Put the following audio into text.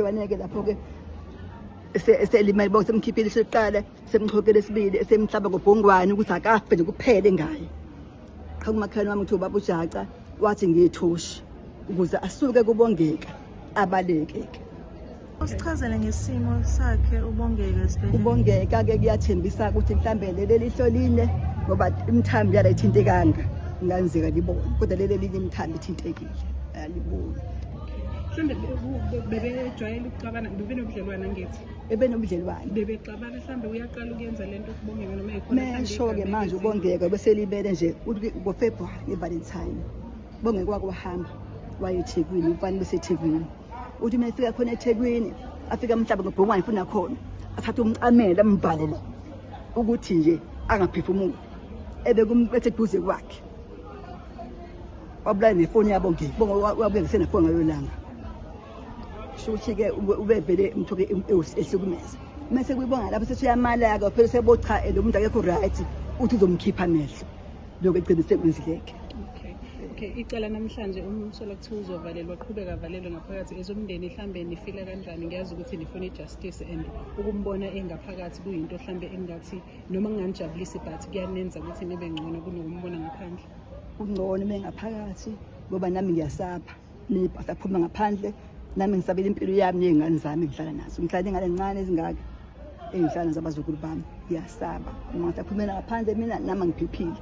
Umakhelwane-ke lapho-ke eselimele bonke, semkhiphile ihlo kuqala, semchokele esibili, esemhlaba ngobhongwane ukuthi akafe nje kuphele ngaye. Qha kumakhelwane wami kuthiwa ubaba uJaca wathi ngiyithoshi ukuze asuke kubongeka abaleke-ke. Usichazele ngesimo sakhe uBongeka esibhedlela. Ubongeka-ke kuyathembisa ukuthi mhlambe leli lihlo line ngoba imithambo yala ithintekanga ingenzeka libone, kodwa leli elinye imithambo ithintekile aliboni. Mhlawumbe bebejwayele ukuxabana, bebenobudlelwane angithi? Bebenobudlelwane. Bebexabana mhlawumbe uyaqala ukuyenza lento ukubongeka noma ikhona mhlawumbe Mesho-ke igama manje elithi- uBongeka beselibele nje uthi ngoFebruwari nge-Valentine. Bongeka wake wahamba waye eThekwini, umfana beseThekwini. Uthi uma efika khona eThekwini afika mhlawumbe ngobhongwane funa khona athathe umcamelo ambhale la ukuthi nje angaphefumuli, ebe kumbethe eduze kwakhe. Wabulala nefoni yabo nge bonga wabuya ngesenefoni ngalo langa. Kusho ukuthi-ke ubevele umthoke ehlukumeza. Mese kuyibonga lapho sethi uyamala-ke phela sebo cha lo muntu akekho right, uthi uzomkhipha amehlo. Lokho egcine sekwenzileke. Okay, icala namhlanje umsolwa kuthiwa uzovalelwa, qhubeka avalelwe ngaphakathi. Ezomndeni mhlambe nifila kanjani? Ngiyazi ukuthi nifuna i-justice and ukumbona engaphakathi kuyinto mhlambe engathi noma kunganijabulisi but kuyanenza ukuthi nibe ngcono kunokumbona ngaphandle. Kungcono uma engaphakathi ngoba nami ngiyasaba. Nipasa phuma ngaphandle nami ngisabela impilo yami ney'ngane zami engihlala nazo. Ngihlala ney'ngane ezincane ezingaka engihlala nazo abazukulu bami. Ngiyasaba. Uma ngathi aphumela ngaphandle mina nami angiphephile.